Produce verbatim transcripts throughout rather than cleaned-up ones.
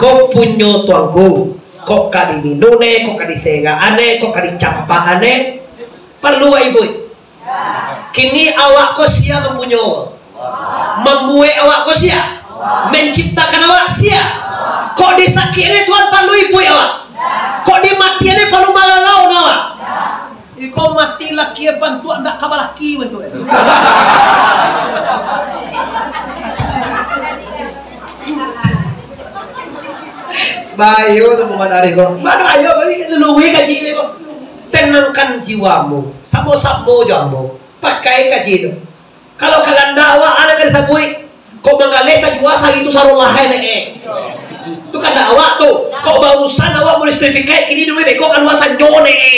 Ko punyo tuangku, kok ka diminun e, kok ka diserak-an e, kok ka dicampak-an e, parlu wak ibuik. Kini awak ko sia mampunyo, mambuek awak ko sia, manciptakan awak sia. Kok disakik-an e Tuhan parlu ibuik awak. Kok dimatian e parlu mararau awak. Iko mati laki bantuak ndak ka balaki bantuak. Bahayo tu Muhammad Arif ko. Bahayo bagi kita luwe kaji ko. Tenangkan jiwamu. Samo-samo jo ambo. Pakai kaji tu. Kalau kahandak awak, ado ka disabuik. Kok manggaleh tajua sari tu sarolah e, nek e. Tu kahandak awak tu. Kok barusan awak mulai sertifikat, kini duit beko kalua sanjo, nek e.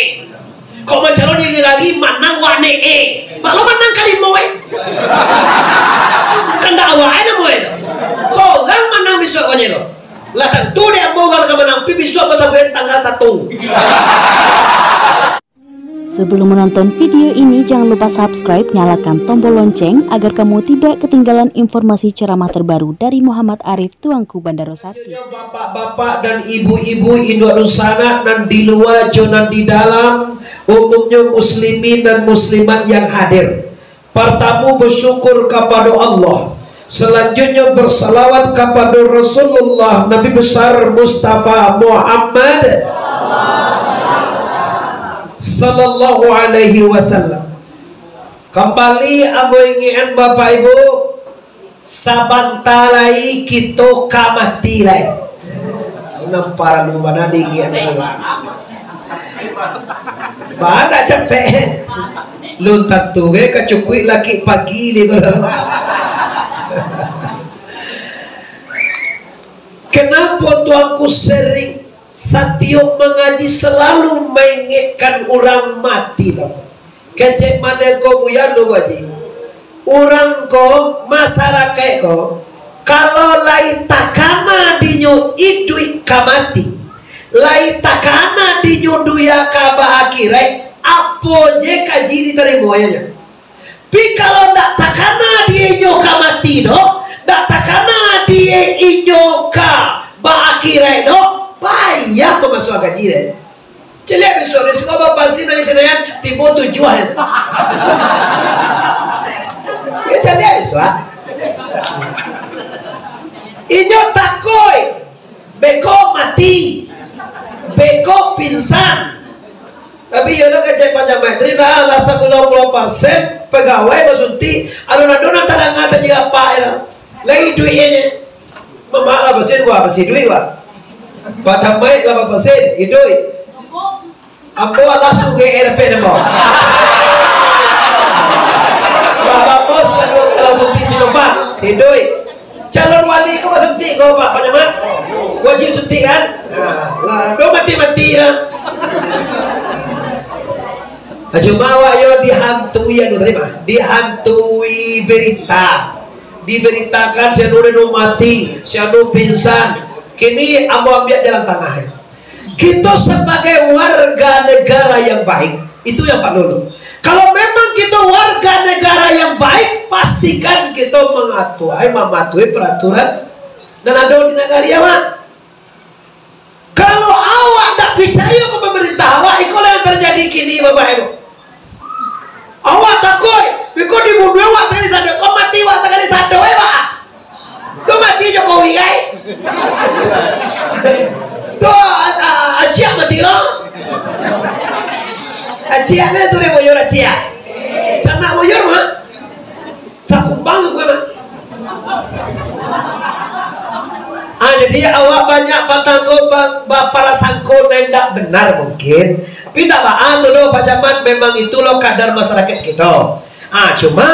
Kok mancalon di lari manang wak, nek e. Maklum manang kalimo e. Kahandak awak e namo e tu. Sorang manang bisuak ko nyo ko. Lah tantu dek ambo urang ka manang, pi bisuak basabuik tanggal satu. Sebelum menonton video ini, jangan lupa subscribe, nyalakan tombol lonceng agar kamu tidak ketinggalan informasi ceramah terbaru dari Muhammad Arif, Tuangku Bandaro Sati. Bapak-bapak dan ibu-ibu, induak dunsanak nan di lua jo nan di dalam, umumnyo muslimin dan muslimat yang hadir. Partamu, basyukur kapado Allah. Salanjutnyo, basalawat kapado Rasulullah Nabi Besar Mustafa Muhammad sallallahu alaihi wasallam. Kambali ambo ingekan, Bapak Ibu, sabanta lai kito ka mati lai. Nan paralu bana diingekan. Bana capek. Lun tantu ge ka cukuik laki pagi ni ko. Kenapa Tuangku sering satiok mangaji selalu maingatkan urang mati tu? Kecek mano ko Buya lu, Haji? Urang ko, masarakaik ko, kalau lai takana dinyo iduik ka mati, lai takana dinyo dunia ka baakhirat, apo je kaji ditarimo nyo. Pi kalau ndak takana di inyo ka mati doh, ndak takana di inyo ka baakhirat doh, payah mamasuakan kaji deh. Caliak bisuak, di Sukabumi pasti nangih sinayan, tibo tujuah ya. Ya, caliak bisuak. Inyo takuik, beko mati, beko pingsan. Tapi iyo lah kecek Pak Camat tadi, nah, lah sapuluah puluah persen pegawai basuntik, alun ado nan tadanga tajadi apak lah. Lai duitnyo. Mamak lah basin, wah, basi duit, wah. Pak Camat lah bapasin, iduik. Ambo lah suge R P namo. Bapak Bos, kalau, kalau suntik Sinovac, iduik. Calon wali ko basuntik ko, Pak, Pak Camat? Wajib suntik, kan? Nah, lah, dah mati-mati lah. Nah, cuma awak yo dihantui anu tadi, Pak, dihantui berita. Diberitakan si anu, anu mati, si anu pingsan. Kini ambo ambiak jalan tangah, eh. Kito sabagai warga negara yang baik, itu yang parlu. Kalau memang kito warga negara yang baik, pastikan kito mangatuai, mamatuhi peraturan nan ado di nagari awak. Kalau awak ndak picayo ka pamarintah awak, iko lah yang terjadi kini, Bapak Ibu. Awak takuik, beko dibunuah awak sakali sado, ko mati awak sakali sado, eh, Pak? Tu mati Jokowi, kai? Tu, a-, a-, Aciak mati lo. Aciak ni tu dia buyur Aciak. Sanak buyur mah. Sakumbang sabuah mah. Ah, jadi awak banyak patangko ba-, baparasangko nan indak benar mungkin. Tapi indak baa tu doh, Pak Camat, memang itu lo kadar masyarakat kito. Ah, cuma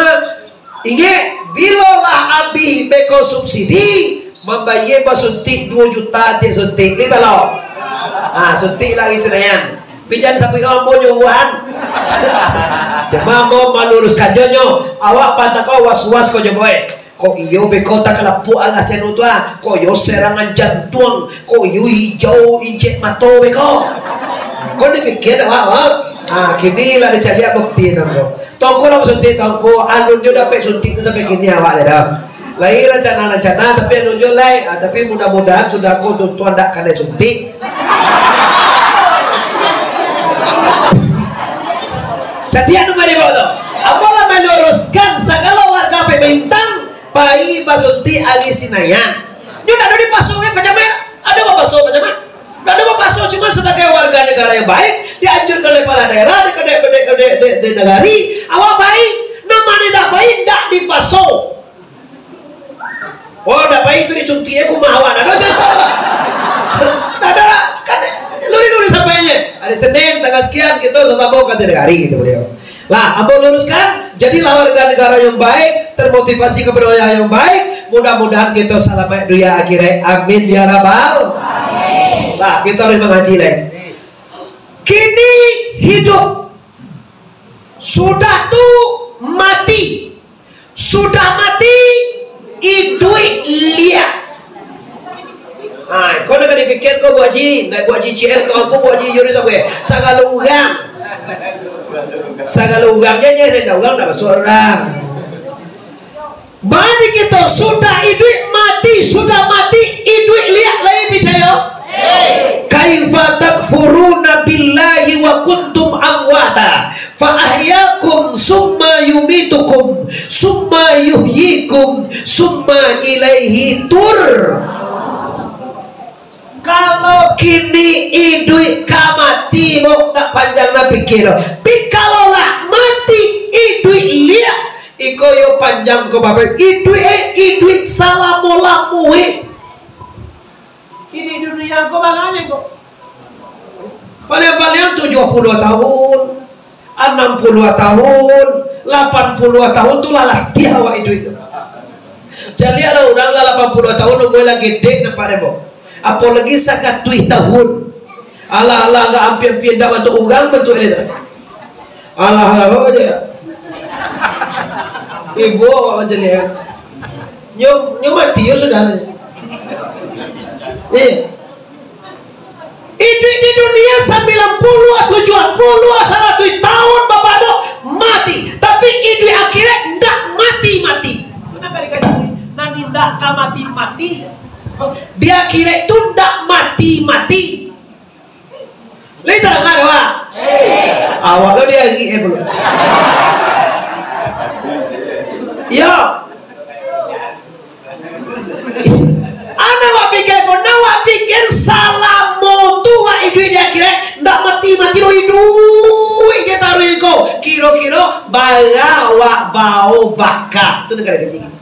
Ingek, bilo lah abih beko subsidi, mambayia basuntik duo juta ciek suntik, ni talo. Ha, suntik lagi Senayan. Pijan sabuik ambo jo Wuhan. Cuma ambo maluruskan jo nyo, awak patako was-was ko jo boy. Kok iyo beko takalapuak agak senu tu ah, kok iyo serangan jantuang, kok iyo hijau incek mato beko. Kok dipikia awak, ha? Ha, kini lah dicaliak bukti nangko. Tongko lah basuntik, tongko alun jo dapek suntik tu sampai kini awak lai dah. Lai rancana-rancana, tapi anu jo lai, ah, tapi mudah-mudahan sudah ko tu tuan dak kanai suntik. Jadi anu mari bawa tu. Ambo lah maluruskan sagalo warga Pek Bintang, pai basuntik ari Sinayan. Nyo dak ado dipaso, eh, Pak Camat. Ado bapaso, Pak Camat? Dak ado bapaso, cuma sabagai warga negara yang baik, dianjurkan oleh kepala daerah, di, di, di, di, di, di nagari, awak pai. Nan ma nan indak pai, indak dipaso. Oh, dak pai tu disuntik, eh, kumaha awak. Dak ado carito tu. Dak ado lah. Kan luri-luri sampaiannyo. Hari Senin, tanggal sekian, kito sasamo ka Jatinegara, gitu baliau. Lah, ambo luruskan, jadilah warga negara yang baik, termotivasi kepada yang baik. Mudah-mudahan kito salamaik dunia akhirat. Amin, ya Rabbal. Lah, kito harus mangaji lai. Kini hidup, sudah tu mati. Sudah mati, iduik liak. Ha, kau nak dipikia ko, Bu Haji, nak Bu Haji C R, kau aku Bu Haji Yunus, apa ya? Sagalo urang. Sagalo urang je, je, ndak urang, ndak masuak urang. Bani kito sudah iduik mati, sudah mati iduik liak, lai picayo? Kaifa takfuruna billahi wa kuntum amwata fa ahyakum summa yumitukum summa yuhyikum summa ilaihi tur. Kalau kini iduik ka mati, bo, nak panjang nak pikia. Pi kalau lah mati, iduik liak, iko yo panjang ko, Bapak. Iduik, eh, iduik salamo-lamo, eh. Kini dunia ko barang ko. Paling-paling tujuah puluah tahun, anam puluah tahun, lapan puluah tahun tu lah latiah awak iduik tu. Jadi, ado urang lah lapan puluah tahun, umua lah gedek nampak dek, bo. Apolai sakatuih tahun. Alah, alah, agak ampia-ampia indak bantuak urang, bantuak dia tu. Alah, alah, aja. Ibu awak macam ni, ya. Nyo, nyo mati, yo sudah. Eh. Iduik di dunia sambilan puluah, tujuah puluah, saratuih tahun, Bapak, do, mati. Tapi iduik akhirat ndak mati-mati. Tu nan ka dikaji, nan indak ka mati-mati. Di akhirat tu ndak mati-mati. Lai tarang ado, Pak? Awak lo diari, eh, belum. Yo. Anak wak pikir pun, nak wak pikir salamo tu wak iduik di akhirat, ndak mati-mati lo iduik je taruih ko. Kiro-kiro bara wak bao baka. Tu nan ka dikaji.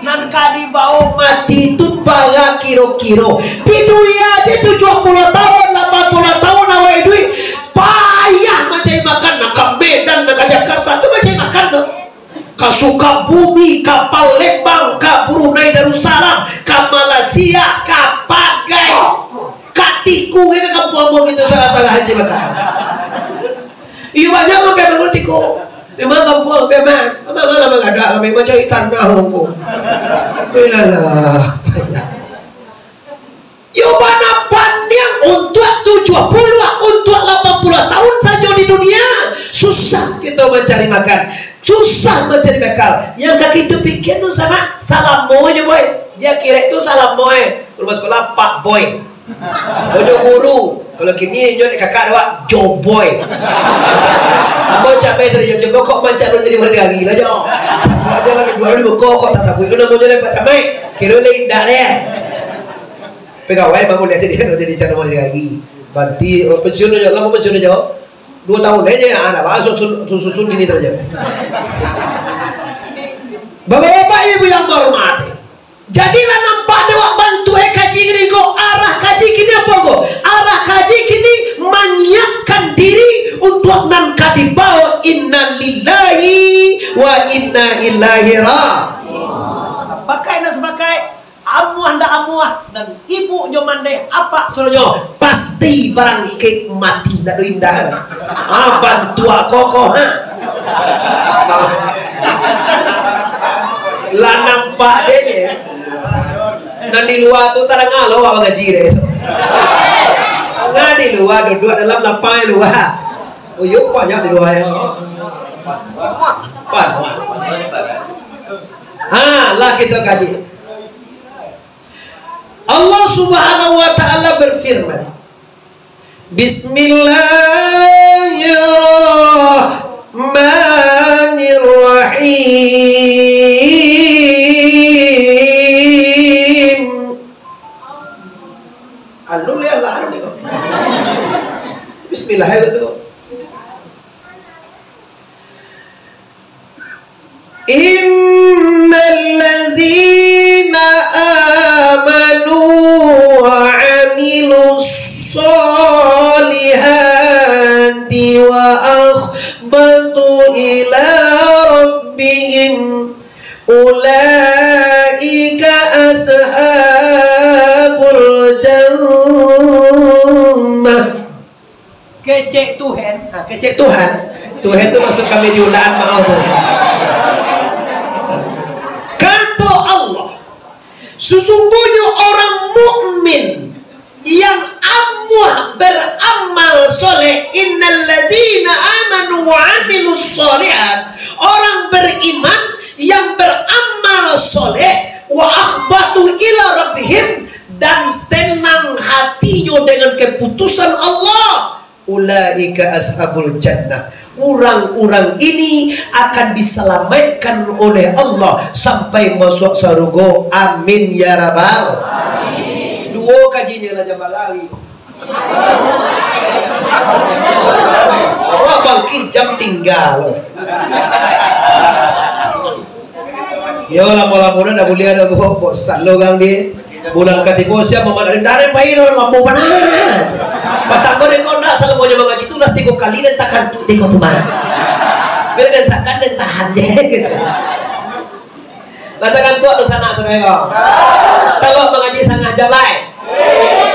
Nan ka dibao mati tu bara kiro-kiro. Di dunia je tujuah puluah tahun, lapan puluah tahun awak iduik, payah mancari makan, nak ka Medan, nak ka Jakarta, tu mancari makan tu. Ka Sukabumi, ka Palembang, ka Brunei Darussalam, ka Malaysia, ka Pagai, ka Tiku, ka kampuang ambo gitu, salah-salah aja makan. Iyo, banyak makan dulu Tiku. Di ma kampuang, Piaman? Amang lah bagadak kami mancari tanah, Bangku. Ilalah. Yo, bana pandiang untuak tujuah puluah, untuak lapan puluah tahun sajo di dunia. Susah kito mancari makan. Susah mancari bekal. Yang ka kito pikia tu sama, salamo je, boy. Di akhirat tu salamo, eh. Rumah sekolah, Pak Boy. Ojo guru. Kalau kini nyo dek kakak dek wak, Joboy. Ambo capai dari Joboy kok mancak alun jadi warga lagi lah, Jo. Aja lah dua hari buka kok tak sabuik lu namo jo dek Pak Camat. Kiro lain dak deh. Pegawai bangun dia jadi, jadi calon warga lagi. Berarti, oh, pensiun aja, lama pensiun aja. Dua tahun aja ya, anak bahas susun, susun, susun gini terus aja. Bapak-bapak, ibu yang berhormati. Jadi lah nampak dek wak bantuak, eh, kaji kini ko, arah kaji kini apo ko? Arah kaji kini manyiapkan diri untuak nan ka dibao innalillahi wa inna ilaihi ra-, sapakai nak sapakai, amuah ndak amuah, dan ibu jo mandeh apak suruhnyo, pasti barangkek mati, ndak do indah. Ah, bantuak kokoh, ha. Lah nampak je, je. Nan di lua tu tarang lo awak bagaji deh. Nah, di lua, duduak dalam lapang di lua. Oh, iyo, banyak di lua ya. Pan. Ah, lah kita kaji. Allah Subhanahu wa Ta'ala berfirman, Bismillahirrahmanirrahim. Alun ya Allah, alun iko. Bismillah ya tu. Innal ladzina amanu wa amilus solihati wa akhbatu ila rabbihim ulaika ashabul jannah. Kecek Tuhan, ah, kecek Tuhan. Tuhan tu maksud kami di ulaan, maaf tu. Kato Allah, sesungguhnya orang mukmin yang amuah beramal soleh, innal ladzina amanu wa amilus solihat, orang beriman yang beramal soleh, wa akhbatu ila rabbihim, dan tenang hatinyo dengan keputusan Allah, ulaika ashabul jannah. Urang-urang ini akan disalamaikkan oleh Allah sampai masuak sarugo. Amin ya rabbal. Amin. Duo kajinyo lah jam balari. Wah, bangkit jam tinggal. Yo, lamo-lamo dah buliah dah, bosan lo urang di. Bulan katigo siap mamak dari, dari pai lo, lamo bana. Patang ko dek ko ndak, salamonyo mangaji tu lah tigo kali den takantuak dek ko tu mah. Biar den sakan den tahan je gitu. Lah takantuak tu sanak sadonyo. Talok mangaji sangah jam lai.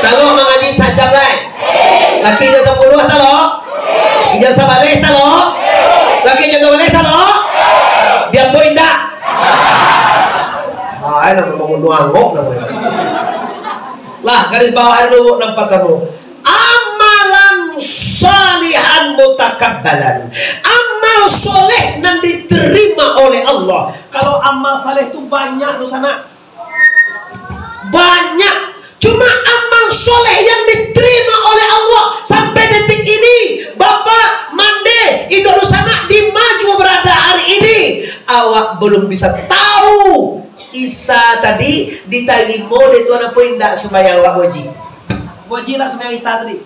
Talok mangaji sajam lai. Laki jam sapuluah talok. Jam sabaleh talok. Laki jam dua baleh talok. Diambo indak. Ah, ai, namo bangun angok namo itu. Lah, garis bawah dulu nan partamo. Amalan salihan mutakabbalan. Amal soleh nan diterima oleh Allah. Kalau amal saleh tu banyak tu sanak. Banyak. Cuma amal soleh yang diterima oleh Allah sampai detik ini, Bapak Mande, Induk Dunsanak, di ma juo berada hari ini, awak belum bisa tahu Isa tadi ditarimo dek Tuhan apo indak sumbayang awak, Bu Haji. Bu Haji lah sumbayang Isa tadi.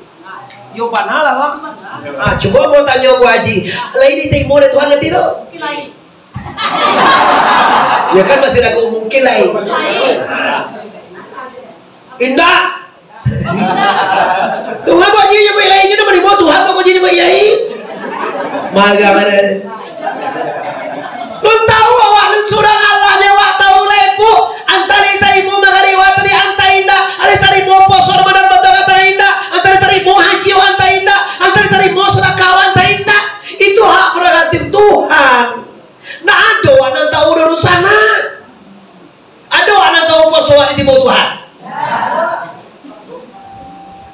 Yo bana lah, Bang. Ah, cubo ambo tanyo Bu Haji, lai ditarimo dek Tuhan ati tu? Ya kan masih ragu, mungkin lai. Indak. Tuhan, Bu Haji nyabuik lai, inyo ndak manarimo Tuhan, Bu Haji nyabuik lai. Marah, marah. Lun tahu awak lun surang Allah, ni awak tahu lai, Pu. Antah ditarimo magarib awak tadi, antah indak. Antah ditarimo puaso Ramadan batang, antah indak. Antah ditarimo haji awak, antah indak. Antah ditarimo sadakah awak, antah indak. Itu hak prerogatif Tuhan. Ndak ado nan tahu doh Dunsanak. Ado nan tahu puaso awak ditarimo Tuhan?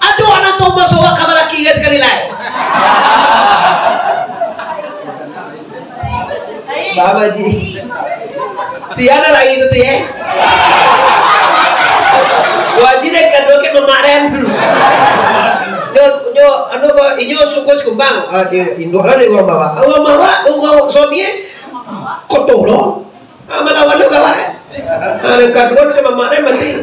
Ado nan tahu puaso awak ka balaki sakali lai? Baa, Haji? Sia nan lai tu, tu, eh? Bu Haji dek kaduo ka mamak den. Nyo, nyo, anu ko, inyo suko sikumbang. Ah, i-, induak lah dek urang bawah. Urang bawah, urang suami, eh? Koto lo. Ah, malawan lo gawat, eh. Ah, dek kaduo ka mamak den mati.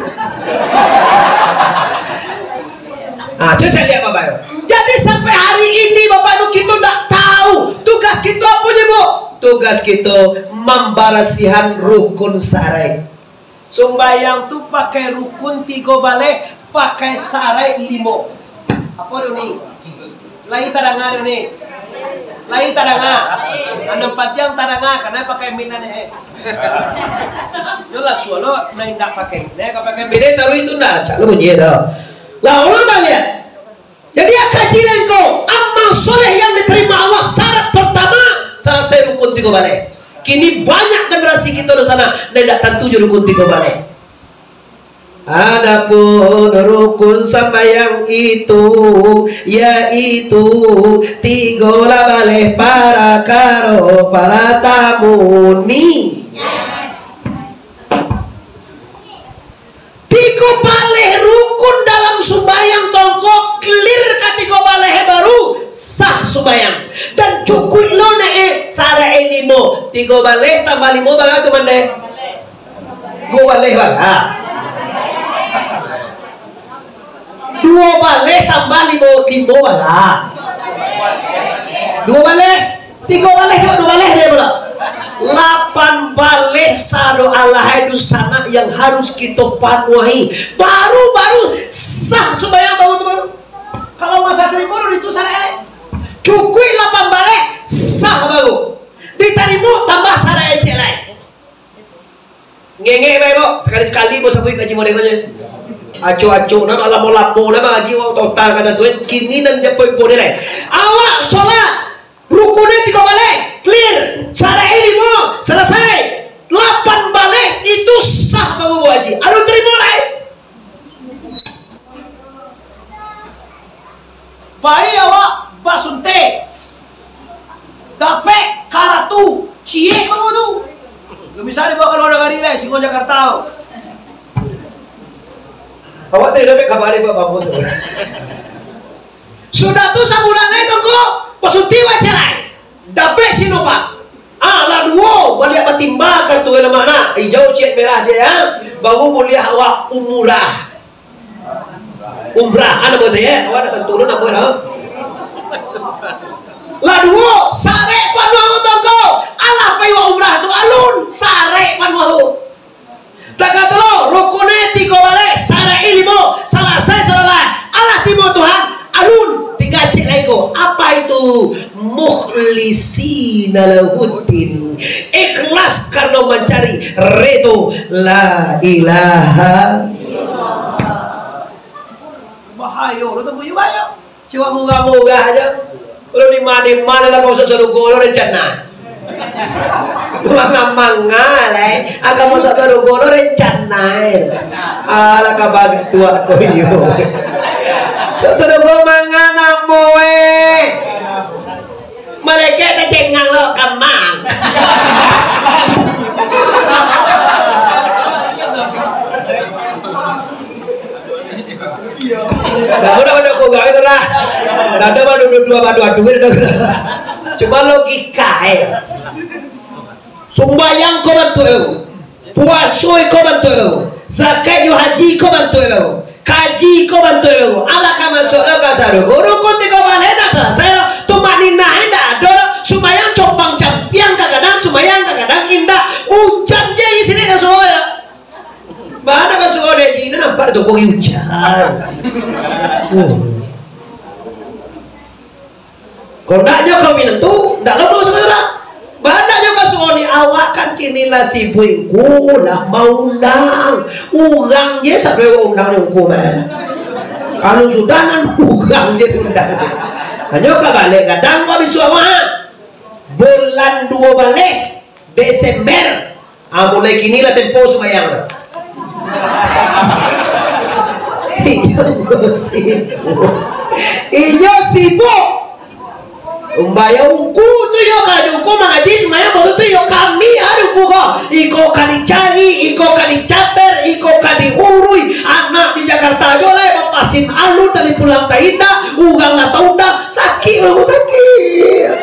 Ah, cubo caliak, Bapak Ibu. Jadi, sampai hari ini, Bapak Ibu, kito ndak tahu tugas kito apo nyo, Bu? Tugas kito mambarasihan rukun saraik. Sumbayang tu pakai rukun tigo baleh, pakai saraik limo. Apo tu ni? Lai tadanga tu ni? Lai tadanga. Anam patiang tadanga, karano pakai mic lah ni, eh. Yo lah, sualo nan indak pakai mic, ka pakai mic, taruih tu ndak acak lo bunyi tu. Lah, ulang baliak. Jadi, aka cileng ko, amal soleh yang diterima Allah, syarat pertama, salasai rukun tigo baleh. Kini banyak generasi kito Dunsanak, nan indak tantu jo rukun tigo baleh. Adapun rukun sambayang itu, yaitu tigo lah baleh parakaro, paratamu ni. Limo bara tu mandeh? Duo baleh bara. Duo baleh tambah limo, limo bara. Duo baleh. Tigo baleh jo duo baleh dia pula. Lapan baleh sado alahai dunsanak yang harus kito panuahi. Baru-baru sah sumbayang baru tu baru. Kalau masa tarimo dulu itu syarat. Cukuik lapan baleh, sah baru. Ditarimo tambah syarat ecek lai. Ngengek bae, Bok. Sakali-sakali, Bok, sabuik kaji model ko je. Acok-acok, nama lamo-lamo, nama kaji, Bok, total kata tu, eh. Kini nan japo-japo ni lai. Awak solat, rukunnyo tigo baleh, clear. Syarat limo, salasai. Lapan baleh, itu sah baru, Bok Haji. Alun tarimo lai. Pai awak basuntik, dapek karatu, ciek baru tu. Ndak bisa dibawa ka luar nagari lai, singo Jakarta tu. Awak tadi dapek kabar dari Pak Bambus. Sudah tu sabulan lai tu ko, basuntik bacerai. Dapek Sinovac. Ah, lah duo, baliak batimba kartu lemak nak. Ijau, ciek, merah je ya. Baru buliah awak umrah. Umrah, ah, namo tu ya? Awak nak tantu tu namo dah. Lah duo, sarek panuah tu ko. Alah pai awak umrah tu alun, sarek panuah tu. Takah tu lo, rukunnyo tigo baleh, syarat limo, salasai sadolah. Alah timo Tuhan, alun, tingga ciek lai ko. Apa itu? Mukhlisina lahuddin. Ikhlas karena mencari ridho. La ilaha. Bahayo, lo tunggu yu bahayo. Cuma murah-murah aja. Kalau di mana-mana lah kau masuk surga lo rencana. Manga-manga lah, eh. Agak masuk surga lo rencana itu. Alah kabantu aku iyo. Surga manga namo eh. Malaikat tacengang lo kamang. Dah, udah, udah, kau gawe tu lah. Dah, dah, dah, dah, dah, dah, dah, dah. Cuma logika eh. Sumbayang ko bantuak lo. Puaso iko bantuak lo. Zakat jo haji iko bantuak lo. Kaji iko bantuak lo. Alah ka masuak lo ka sarugo. Rukun tigo baleh nak salasai lo. Tumakninah indak ado lo. Sumbayang compang campiang kagadang, sumbayang kagadang indak. Ujan je isi ni ka suruh lo. Bana ka suruh dek Cina nampak tu kau ujan. Hmm. Kondaknyo kawin tu, ndak lamo sabananyo. Banaknyo ka suruah ni, awak kan kini lah sibuik, ngku lah maundang. Urang je sadoe undang nyo ngku mah. Kalau sudah nan urang je undang. Hanyo ka baleh gadang ko bisuak awak. Bulan duo baleh, Desember. Ah, mulai kini lah tempo sumbayang lah. Inyo sibuk. Inyo sibuk. Umbayang ungku tu yo ka ungku mangaji sumbayang, baru tu yo kami ado ungku ko. Iko ka dicari, iko ka dicater, iko ka diurui. Anak di Jakarta jo lah bapasin alun tadi pulang taindak, urang lah taundang, sakik lah sakik.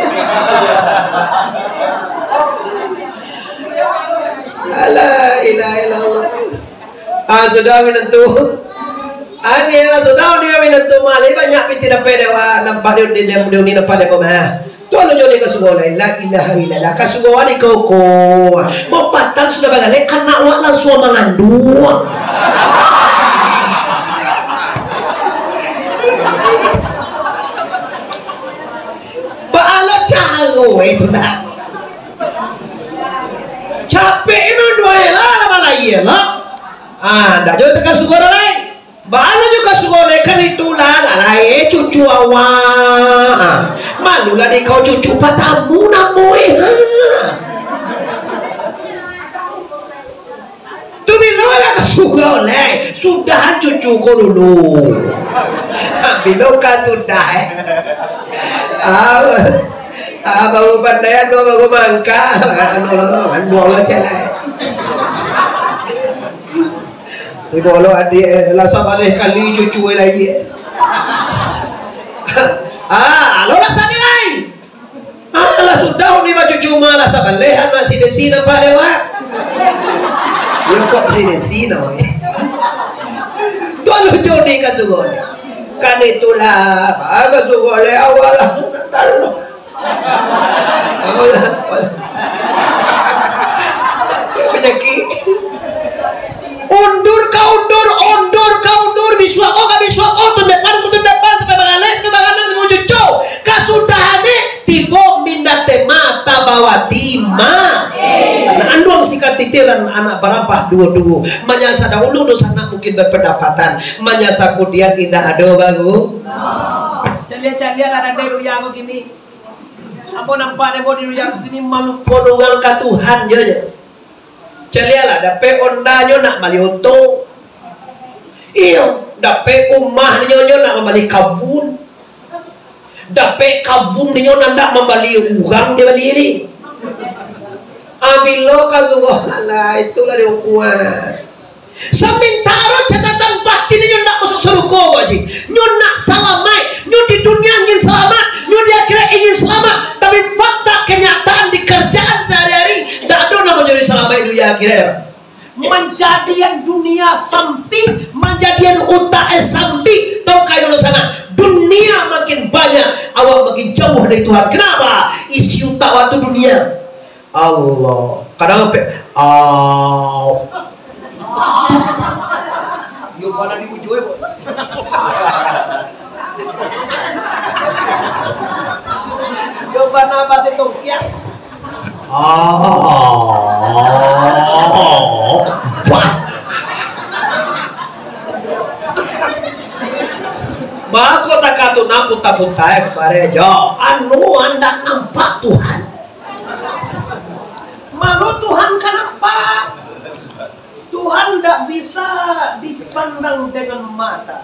La ilaha illallah. Ah, sudah minantu. Ah, ni lah sudah ni minantu mah. Lai banyak pitih dapat dewa nampak di, di, di, di uni nampak dewa mah. Tu anu jadi ka surau lai. La ilaha illallah. Ka surau ni koko. Mapatang sudah bagalek anak wak langsung manganduang. Ba alo caro itu nak. Capek inun duo lah, lah malai lah. Ah, ndak jauh tengah surau lai. Bana juga surau lai kan itulah, lah lai cucu awak. Ah, malulah dek kau cucu patamu namo eh. Ha. Tu bilo lah ka surau lai. Sudahan cucu ko dulu. Ha, bilo ka sudah eh. Ah, Ah, baru pandai anu, baru mangka. Anu lah, anu lah, cek lah. Ibo lo adik, eh, lah sabaleh kali cucu, eh, lai, eh. Ah, lo lah sani lai. Ah, lah tu Tahun ni bacucu malah sabaleh anak si Desi nampak dek awak. Yo kok si Desi namanya. Tuan lucu ni ka suruh ni. Kan itulah, bagus suruh oleh awak lah. Tahu. Apa lah? Penyakit. Undur ka undur, undur ka undur, bisuak ko ka bisuak ko, tahun depan, tahun depan, sampai bagaleh, sampai baganang, sampai bacucu. Kasudahan ni, tibo minda tema tabawati ma. Nah, anduang sika titiran anak barambah duo-duo. Manyasa dahulu dosa nak mungkin berpendapatan. Manyasa kudian indak ado baru. Caliak-caliak lah nadai dunia ko kini. Ambo nampak dek ambo di dunia ko kini maluko urang ka Tuhan je, je. Caliaklah, dapek onda nyo nak bali oto. Iyo, dapek umah nyo, nyo nak mambali kabun. Dapek kabun nyo nak, nak mambali urang dia bali ni. Ah, bilo ka suruh, alah, itulah dia ukuran. Samantaro catatan batin nyo nak masuk surugo, Pak Haji. Nyo nak salamaik, nyo di dunia ingin selamat, nyo di akhirat ingin selamat. Tapi fakta kenyataan di kerjaan sehari-hari, ndak ado nan manjadi salamaik dunia akhirat, Pak. Manjadian dunia sampik, manjadian utak eh sampik, tau kayo dulu sana. Dunia makin banyak, awak makin jauh dari Tuhan. Kenapa? Isi utak awak tu dunia. Allah. Kadang sampai, au. Yo bana di ujung, eh, Bok. Yo bana basi tungkiang. Au. Wah. Mako takatu nan puta-puta, eh, kemarin jo. Anu, andak nampak Tuhan. Mano Tuhan ka nampak? Tuhan ndak bisa dipandang dengan mata.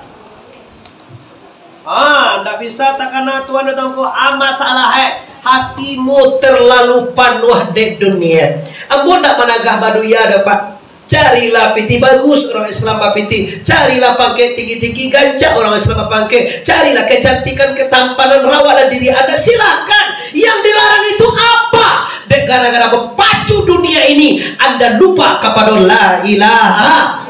Ah, ndak bisa takana Tuhan datang ko, ah, masalah, eh. Hatimu terlalu panuah dek dunia. Ambo ndak managah baduya doh, Pak. Carilah pitih bagus, urang Islam bapitih. Carilah pangkek tinggi-tinggi, gancak urang Islam bapangkek. Carilah kecantikan, ketampanan, rawatlah diri Anda, silakan. Yang dilarang itu apa? Dek gara-gara bapacu dunia ini, Anda lupa kapado la ilaha.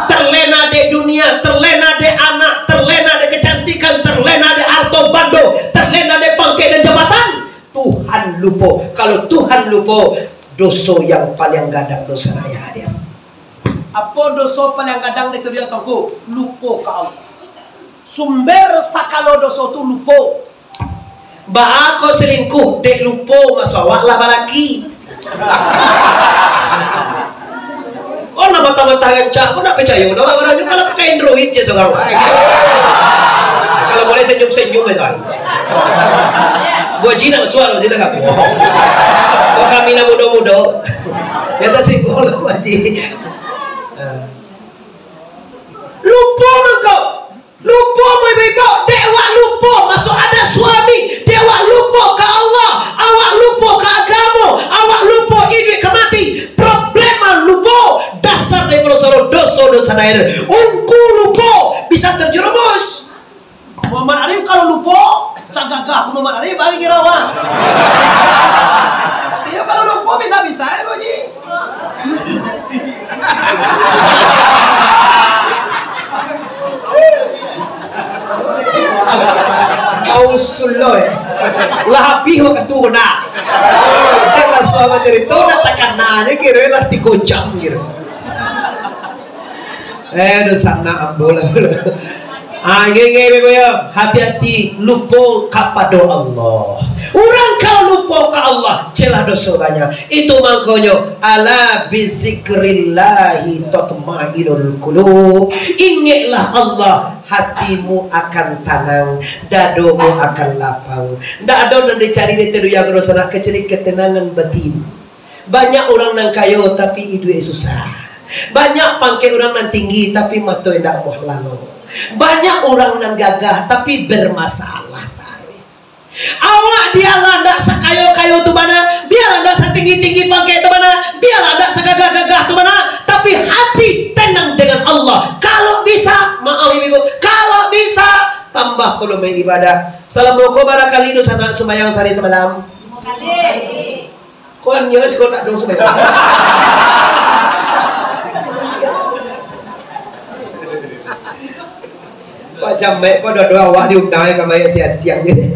Terlena dek dunia, terlena dek anak, terlena dek kecantikan, terlena dek harto bando, terlena dek pangkek dan jabatan. Tuhan lupo. Kalau Tuhan lupo, doso yang paliang gadang doso nan hadir. Apo doso paliang gadang di dunia ko? Lupo ka Allah. Sumber sakalo doso tu lupo. Baa ko selingkuh, dek lupo maso awak lah balaki. Oh, nak mata-mata rancak, kau nak percaya, nak orang-orang kalau pakai Android je seorang. Kalau boleh senyum-senyum aja. Bu Haji nak suara, Bu Haji nak kata. Kau kami nak muda-muda. Ya tak sih, kalau Bu Haji. Ah. Lupo mangko. Lupo mo ibu-ibu, dek awak lupo, maso ada suami, dek awak lupo ka Allah, awak lupo ka agamo, awak lupo iduik ka mati. Problema lupo, dasar dari doso, doso, doso lahir. Ungku lupo, bisa terjerumus. Muhammad Arif kalau lupo, sagagah Muhammad Arif, bagi kira awak. Iyo, kalau lupo, bisa-bisa, eh, Bu Haji. Ausul lo, eh. Lah habih waktu nak. Kan lah suara cerita nak takana je kira lah tiga jam kira. Eh, dosa nak ambo lah. Ah, nge, nge, Ibu, ya. Hati-hati, lupo kapado Allah. Urang kalau lupo ka Allah, celah doso banyak. Itu mangkonyo, ala bizikrillahi tatmainul qulub. Ingeklah Allah, hatimu akan tanang, dadomu akan lapang. Ndak ado nan dicari di dunia ko doso nak, kecuali ketenangan batin. Banyak urang nan kayo, tapi iduik susah. Banyak pangkek urang nan tinggi, tapi mato indak amuah lalo. Banyak urang nan gagah, tapi bermasalah taruih. Awak bialah ndak sakayo-kayo tu bana, bialah ndak satinggi-tinggi pangkek tu bana, bialah ndak sagagah-gagah tu bana, tapi hati tenang dengan Allah. Kalau bisa, maaf ibu, kalau bisa, tambah kolom ibadah. Salamo ko bara kali tu sanak sumbayang sahari samalam? Ko niaik siko nak doh sampai. Pak Jamek, ko doa-doa awak diundang ka mayik siang-siang je.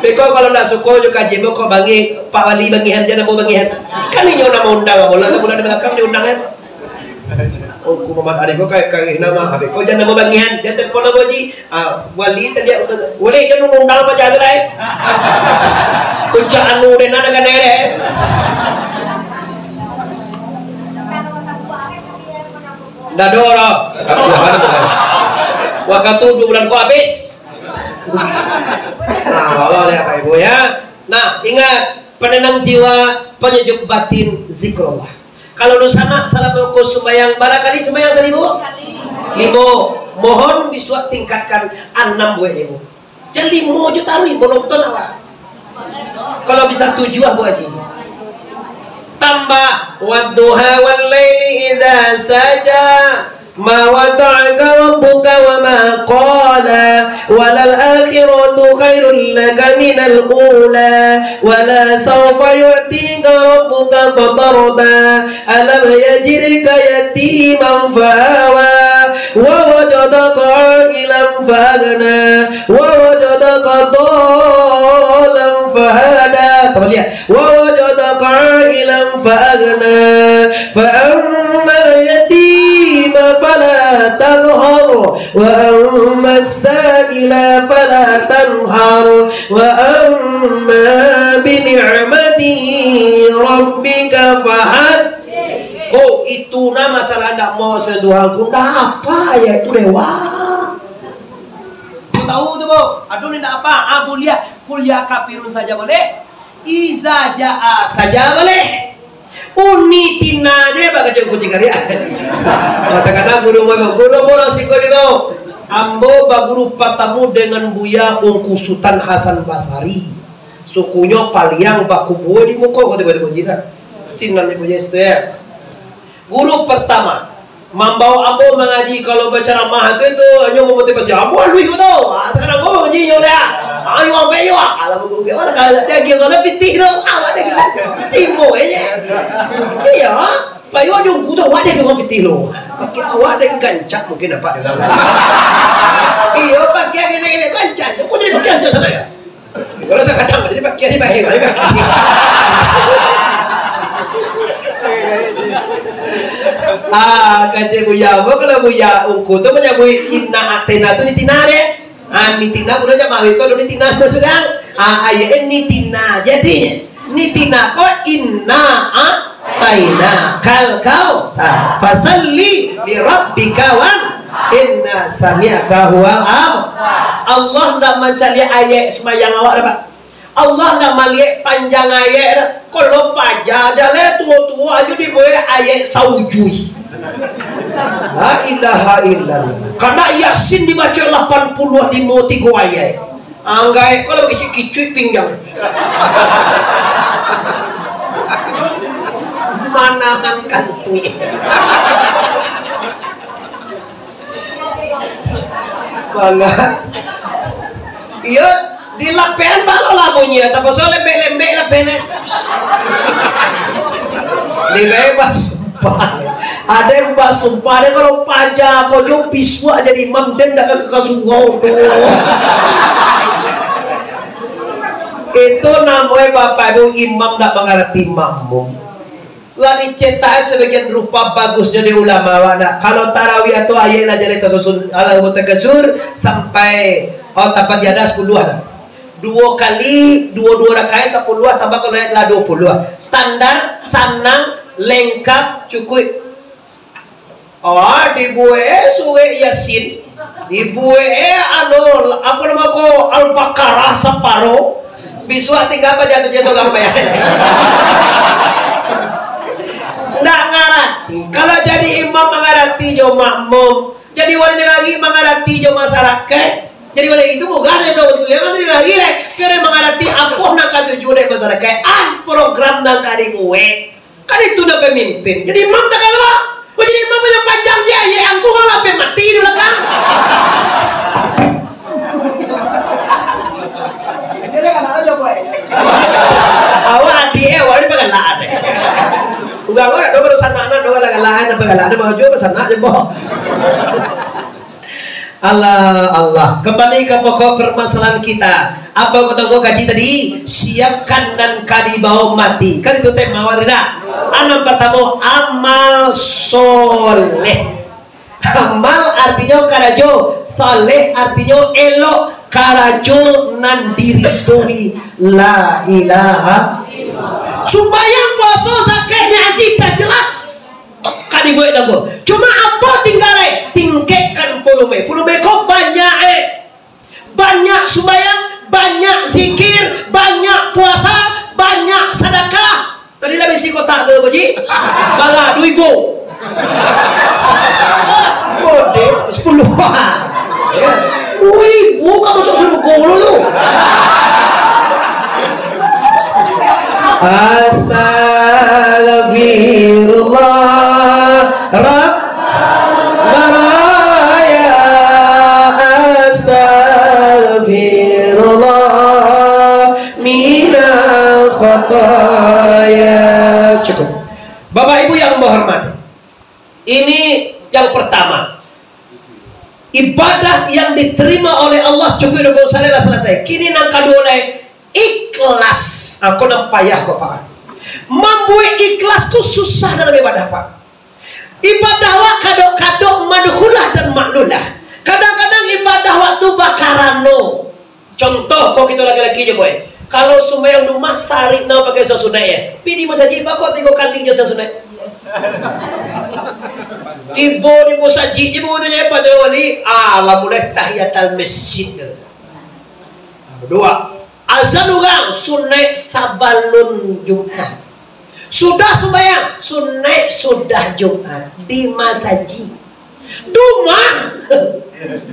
Beko kalau ndak suko jo kaji, ko bangih, Pak Wali bangihan, jan ambo bangihan. Kan inyo nan maundang, ambo lah sabulan di balakang diundang, eh. Ungku Muhammad Arif ko ka-, kareh nama, habis ko jan ambo bangihan, jan telepon ambo ji. Ah, Wali caliak, Wali jan maundang apa jago lai. Puncak anu deh, nada kan deh. Ndak ado lah. Wakatu duo bulan ko habis. Nah, Allah lihat Bapak Ibu ya. Nah, ingat, penenang jiwa, penyejuk batin, zikrullah. Kalau dunsanak, salamo ko sumbayang, bara kali sumbayang tadi, Bu? Limo. Mohon bisuak tingkatkan anam buek, Bu. Jan limo jo taruih, bononton awak. Kalau bisa tujuah, Bu Haji. Tambah, "Wadduha wallaili idza saja, ma wadda'aka rabbuka wa ma qala, walal akhiratu khairul laka minal ula, wala saufa yu'tika rabbuka fatarda, alam yajidka yatiman fa'awa, wa wajadaka a'ilan fa'aghna, wa wajadaka dhallan fahada." Tambah liak. "Wa wajadaka a'ilan fa'aghna, fa ammal yatima fala taqhar, wa ammas sa'ila fala tanhar, wa amma bi ni'mati rabbika fahaddits." Oh, itu nah masalah ndak mau sentuhan ku, ndak apa ya itu dewa. Kau tahu tu, Bu? Aduh, ni ndak apa. Ah, buliah. Kuliah kafirun saja boleh. Iza ja'a saja boleh. Uni tina je bak kacau kucing kali ya. Oh, takana guru mo, guru mo rasiko ni mo. Ambo baguru patamu dengan Buya Ungku Sutan Hasan Basari. Sukunyo Paliang bakubua di muko ko tibo-tibo jina. Sinan ibu je situ ya. Guru pertama, mambawa ambo mangaji, kalau bacaramah tu, itu hanyo memotivasi. Ambo aluih tu. Ah, sekarang ambo mangaji nyo lah. Ayo ambo yo. Alah, ambo ambo lah, kalau dia gimana pitih tu. Awak dia gimana? Timbo aja. Iya. Payo aja ungku tu, awak dia gimana pitih tu. Pakai awak dia gancak mungkin nampak dia. Iya, pakai gini-gini gancak. Aku jadi pakai gancak sana ya. Kalau sakadang jadi pakai ni baik, baik pakai. Ah, kacik Buya. Apa kalau Buya Ungku tu manyabuik inna atena tu nitina deh. Ah, nitina pun aja mawit tu nitina tu sudah. Ah, ayat ni nitina jadinya. Nitina ko inna ataina kal kausar. Fasalli li rabbika wan inna sami'aka huwal ab. Allah ndak mancaliak ayat sembahyang awak dah, Pak. Allah ndak maliek panjang ayat dah. Kalau paja jaleh tuo-tuo ajo dibuek ayat saujui. La ilaha illallah. Karena Yasin dibaco lapan puluah limo tigo ayat. Anggaik ko lah bakicuik-kicuik pinggang. Manahan kantuik. Bangga. Iyo, di lapehan balo lah bunyi, tapi so lembek-lembek lapehan. Di bebas sumpah. Ada yang basumpah, ada kalau paja ko jo bisuak jadi imam, den dah ka, ka surau tu. Itu namanya Bapak Ibu imam ndak mangarati makmum. Lah dicetak sabagian rupa bagusnyo di ulama awak nak. Kalau tarawih atau ayat lah jaleh tasusun, Allahu Takasur sampai, oh, tapat di atas sepuluh lah. Duo kali, duo, duo rakaat sepuluh tambah kalau ayat lah duo puluh. Standar, sanang, lengkap, cukuik. Oh, dibuek surek Yasin. Dibuek, eh, anu, apa nama ko, Al-Baqarah saparo. Bisuak tingga apa jatuh je sorang bayar. Ndak ngarati. Kalau jadi imam mangarati jo makmum, jadi wali nagari mangarati jo masyarakat, jadi wali itu bukan itu, beliau kan jadi lagi leh. Kira mangarati apa nak katuju dari masyarakat, ah, program nan ka dibuek. Kan itu nan pemimpin. Jadi imam tak kalah. Kau jadi imam banyak panjang dia, ya angku kalau sampai mati di belakang. Dia dah kalah aja, boy. Alah, ado bahajo basanak je, boh. Allah, Allah. Kembali ke pokok permasalahan kita. Apa kata gua kaji tadi? Siapkan nan ka dibawa mati. Kan itu tema awak tadi, dah? Nan partamo, amal soleh. Amal artinyo karajo, saleh artinyo elok, karajo nan diridoi. La ilaha. Sumbayang, puaso, zakat, niaji, dah jelas ka dibuek tu. Cuma apo tingga, eh? Tingkekkan volume. Volume ko banyak, eh. Banyak sumbayang, banyak zikir, banyak puasa, banyak sadakah. Tadi lah baisi kotak tu, Pak Ji? Bara? Duo ribu. Bodeh, sapuluah. Ya. Duo ribu ka masuak surugo dulu tu. Astagfirullah, Rab-, Maraya, astagfirullah, minal khataya. Cukup. Bapak Ibu yang hamba hormati, ini yang pertama. Ibadah yang diterima oleh Allah cukup dukun saleh lah selesai. Kini nan kaduo lai, ikhlas. Aku nan payah ko, Pak. Mambuek ikhlas tu susah dalam ibadah, Pak. Ibadah wak kadok-kadok madkhulah dan makhlulah. Kadang-kadang ibadah wak tu bakarano. Contoh, ko kito laki-laki je, boy. Kalau sumbayang di rumah, sarik nan pakai surat sunat, ya. Pi di masajik, bako tigo kali je surat sunat. Tibo di masajik je, baru tu je, Pak Wali. Alah, mulai tahiyatul masjid. Dua. Azan urang, sunat sabalun Jumat. Sudah sumbayang, sunat sudah Jumat. Di masajik. Dumah.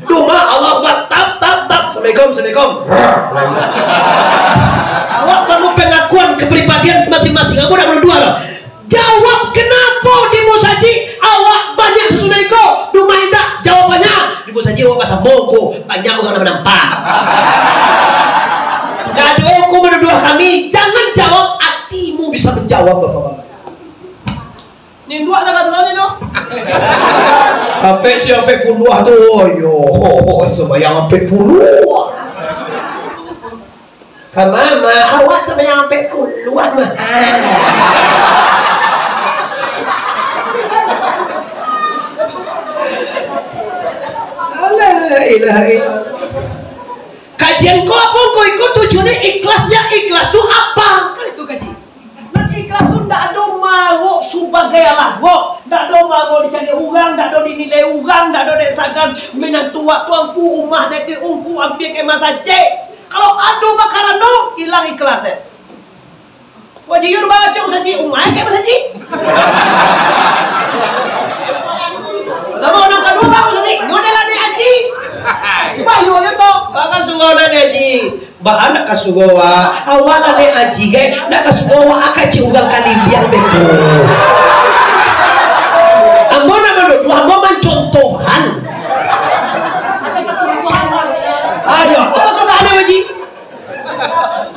Dumah, Allah Akbar, tap, tap, tap. Assalamualaikum, assalamualaikum. Awak perlu pengakuan kepribadian masing-masing. Ambo nak berdoa lah. Jawab, kenapo di musajik awak banyak sasudah iko? Dumah indak? Jawabannyo, di musajik awak basamo ko, banyak urang nan manampak. Ndak ado ko manuduah kami. Jangan jawab, atimu bisa manjawab, Bapak-bapak. Ninduak tak katulangnya tu. Ampek si ampek puluah tu, oh, yo, sumbayang ampek puluah. Ka mama, awak sumbayang ampek puluah mah. Alah, ilaha illallah. Kajian ko apo ko iko tujuannyo ikhlas, ya ikhlas tu apa? Kan itu kaji. Nan ikhlas tu ndak ado marok subagai alah wok, ndak ado marok dicaliak urang, ndak ado dinilai urang, ndak ado dek sagan minantu wak tuangku, umah dek ungku, ambiak ka masajik. Kalau ado bakarano, ilang ikhlas, eh. Wajib yo baco masajik, umah ka masajik. Pertama, urang kaduo baco masajik, nyo dah lah dek aji. Bayo yo to, baka surau dah dek aji. Baa ndak ka surau, wak? Awak lah naiak aji, gai? Ndak ka surau, wak? Aka cik urang kaliliang beko. Ambo ndak manuduah, ambo mancontohan. Ayo, ambo sudah naiak aji.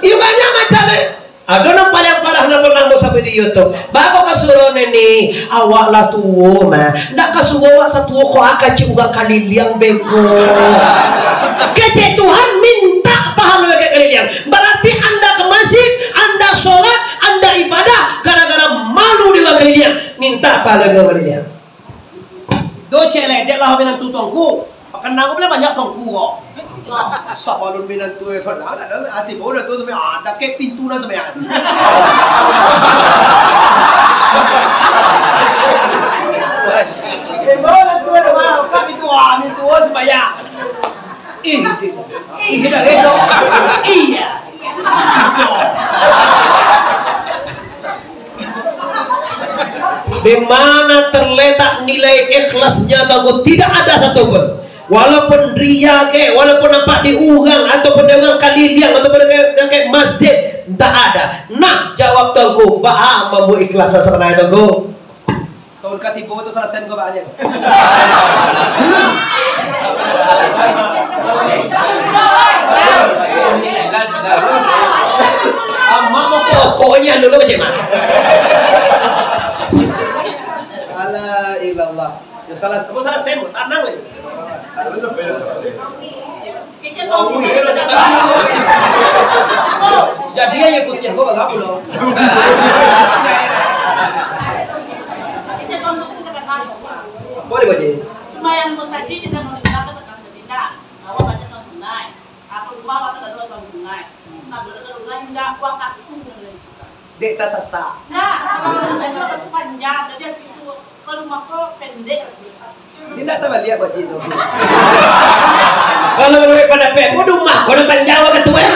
Iyo, banyak macam, eh. Ado nan paliang parah nan pernah ambo sabuik di YouTube. Baa kok ka surau, Nini? Awak lah tuo, mah. Ndak ka surau awak satuo ko, aka cik urang kaliliang beko. Kecek Tuhan, mintak pahalo ka kaliliang. Bararti anda ka masjid, anda solat, anda ibadah, gara-gara malu di urang kaliliang. Mintak pahalo ka kaliliang. Do cek lai, dek lah minantu tuangku. Pakanang ko bilang banyak tuangku ko. Sabalun minantu Evan, ada, ada, ati bau dah tu sampai, ah, dakek pintu dah sampai, ah. Eh, bau dah tu, ada mah, buka pintu, ah, pintu, oh, sembahyang. Ih, ih, dah gitu. Iya. Di mana terletak nilai ikhlasnya, Tuangku? Tidak ada satu pun. Walaupun riya ke, walaupun nampak di urang, ataupun di urang kaliliang, ataupun di, di, di masjid, tak ada. Nah, jawab Tuangku, baa mambuek ikhlas sabananyo, Tuangku? Tahun katigo tu salasai ko baa nyo. Amak mau pokoknya dulu macam mana? Alah, Salah, kamu salah sen, tanang lagi. Jadi ya putih aku bagak pulo. Apa dia baca? Sembahyang musajik kita mau dibilang ke tekan tidak? Awak baca surah Sunai. Aku rumah waktu dah dua surah Sunai. Nah, boleh kalau lain dah waktu tu. Dek tasasak. Nah, kalau saya tu waktu panjang, jadi waktu itu kalau rumah kau pendek sih. Indak tabaliak buat itu. Kalau menurut pandapek, waduh, mah, kau dah panjang waktu tu, eh.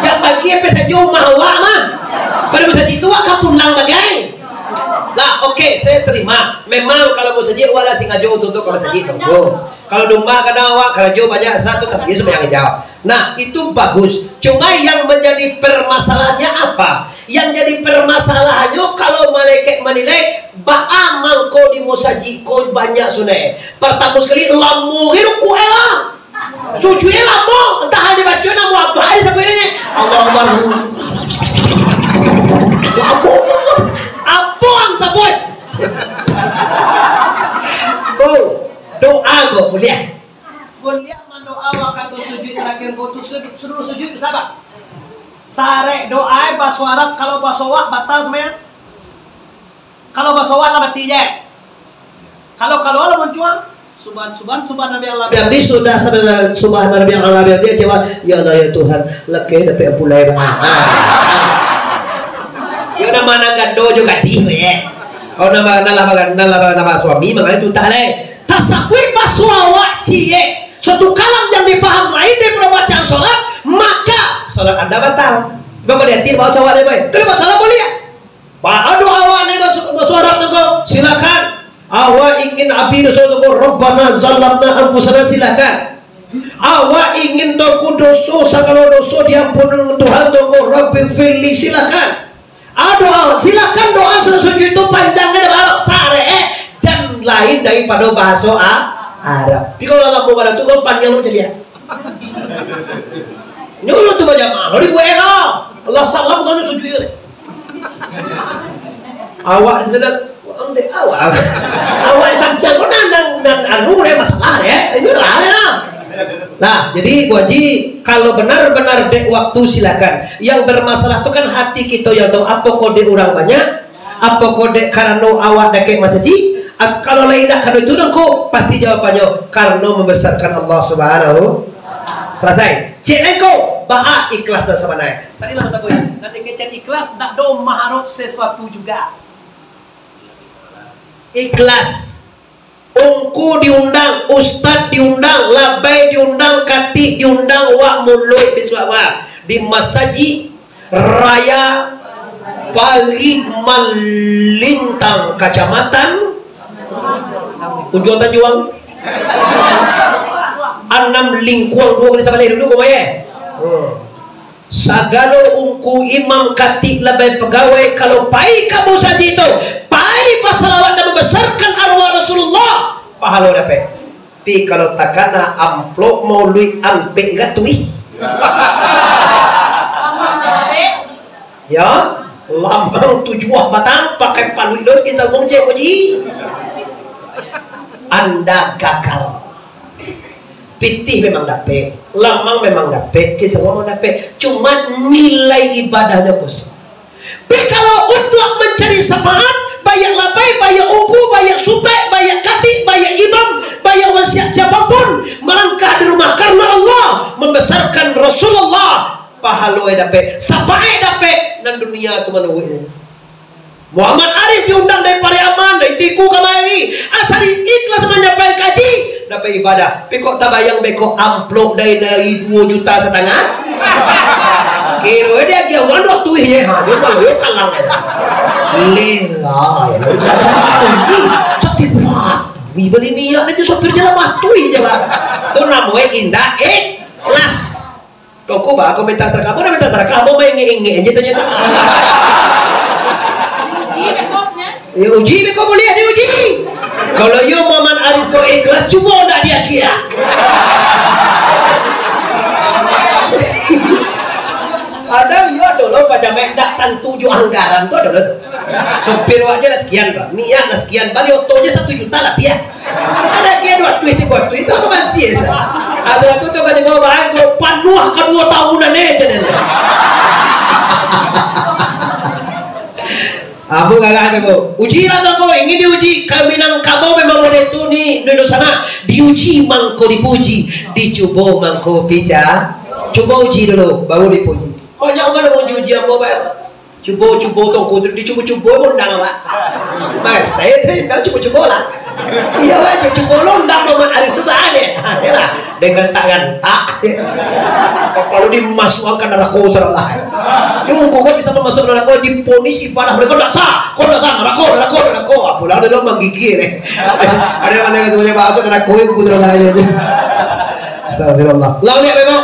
Jam pagi sampai sajo rumah awak, mah. Kalau musajik tu, awak ka pulang bagai. Lah, oke, saya terima. Memang kalau musajik, awak lah sengaja tutup kalau musajik tu. Kalau domba kadang awak karajo banyak, satu tapi dia sembahyang hijau. Nah, itu bagus. Cuma yang menjadi permasalahannya apa? Yang jadi permasalahannya kalau malaikat menilai, baa mangko di musajik ko banyak sunai. Pertama sekali, lamo gitu kuat lah. Sujudnya lamo, entah ada baca namo apa hari sampai ini. Allahu Akbar. Lamo. Apa ang sabut? Ko, doa ko boleh. Buliah mandoa wakatu sujud tarakhir ko tu, su-, suruh sujud basabak. Sarek doa baso Arab, kalau baso awak batal sambahyang. Kalau baso awak lah mati je. Kalau kaluar lah muncuang, subhan, subhan, subhan Rabbi Allah bihamdi, sudah sadar subhan Rabbi Allah bihamdi, kecewa, ya Allah ya Tuhan, lakeh dapek pulai bang. Yo nama anak gando jo gadih weh. Kalau nama, nama, nama, nama suami, makanya tu tak leh. Tasabuik baso awak ciek, suatu kalam yang dipaham lain daripada bacaan salat, maka salat anda batal. Maka di hati baso awak dia baik. Kalau baso awak boleh ya? Ba-, ado awak ni baso-, baso Arab tu ko, silakan. Awak ingin abi doso tu ko, Rabbana zalamna anfusana, silakan. Awak ingin tu ko doso, sagalo doso diampun Tuhan tu ko, Rabbighfirli, silakan. Ado, silakan doa sudah sujud itu panjangnya dah balok sarek, eh, jan lain daripado bahaso A-, Arab. Tapi kalau dalam pembahasan tu kan panjang macam dia. Nyuruh tu bajamaah, lo dibuat eh lah. Allah salam bukan sujud dia. Awak di sana, wah, dek awak. Awak sampai kau nan, nan, nan anu deh masalah deh. Ini lah deh lah. Nah, jadi Bu Haji, kalau benar-benar dek waktu silakan. Yang bermasalah tu kan hati kita yang tahu apa kau dek orang banyak, apa kau dek karano awak dakek masajik. At-, kalau lain nak karano itu dong ko, pasti jawabannya karano membesarkan Allah Subhanahu. Selesai. Cek lain ko, baa ikhlas dan sabanai. Tadi lah masa boy, nanti kecek ikhlas tak do maharap sesuatu juga. Ikhlas. Ungku diundang, ustad diundang, labai diundang, katik diundang, wak muluik bisuak wak di masajik raya Parik Malintang, Kacamatan Ujung Tanjuang. Anam Lingkuang, duo kali sabaleh dulu, kok, ye? Hmm. Sagalo ungku imam katik labai pagawai, kalau pai ka musajik tu, pai basalawat dan mambasarkan arwah Rasulullah, pahalo dapek. Tapi kalau takana amplop mauluik ampek gatuih. Ya, lambang tujuah batang, pakai paluik lagi sabuang cek uji. Anda gagal. Pitih memang dapek, lamang memang dapek, kisah memang dapek. Cuma nilai ibadahnyo kosong. Tapi kalau untuk mencari syafaat, banyak labai, banyak ungku, banyak sutek, banyak katik, banyak imam, banyak wasiat siapapun, melangkah di rumah karena Allah, membesarkan Rasulullah, pahalo e dapek, syafaat dapek, nan dunia tu manuruik. Muhammad Arif diundang dari Pariaman, dari Tiku kamari. Asal ikhlas manyampaikan kaji, dapat ibadah. Tapi kok tabayang beko amplop dari, dari duo juta satangah? Kiro dia agiah urang duo tuih ye. Ha, dia malu ye kalang ye. Lera ye. Sakit berat. Ni beli minyak ni tu sopir je lah matuih je, Pak. Tu namonyo indak ikhlas. Toko ba, kau minta sarakah, kau minta sarakah, kau main ngek-ngek aja tanya tu. Diuji beko, ya? Ya, uji beko, boleh diuji. Kalau yo Muhammad Arif kau ikhlas, cubo ndak dia kia. Ada yo dulu pajamet ndak tantu jo anggaran tu dulu tu. Sopir wajar lah sekian, Pak. Minyak lah sekian, bali oto je satu juta labiah. Ado kiro dua tuih, tigo tuih, itu apo masih, Ustaz? Ado tu, tu, katibo bahan ko panuah ka duo tahunan, eh, cak ni. Apo gagah, Ibu? Uji lah tu, ko. Ingin diuji. Ka Minangkabau memang model tu ni, Indonesia sana. Diuji mangko dipuji, dicubo mangko pica. Cubo uji dulu, baru dipuji. Banyak urang uji-uji ambo, Pak. Cubo-cubo tongku tu, dicubo-cubo pun undang, Pak. Masa undang cubo-cubo lah. Iya, Pak, cubo-cubo lo undang Muhammad Arif tu tak ada. Iyalah, dengan tak gantak. Kalau dimasukkan neraka, salah. Ini mungkin kau bisa masuk neraka, diponis ibadah mereka tak sah. Kau tak sah, neraka, neraka, neraka. Apalah ada lo menggigil, eh. Ada yang mana tu, Pak, tu neraka, yang kudu lah, ya. Astagfirullah. Lawan ni apa, Pak?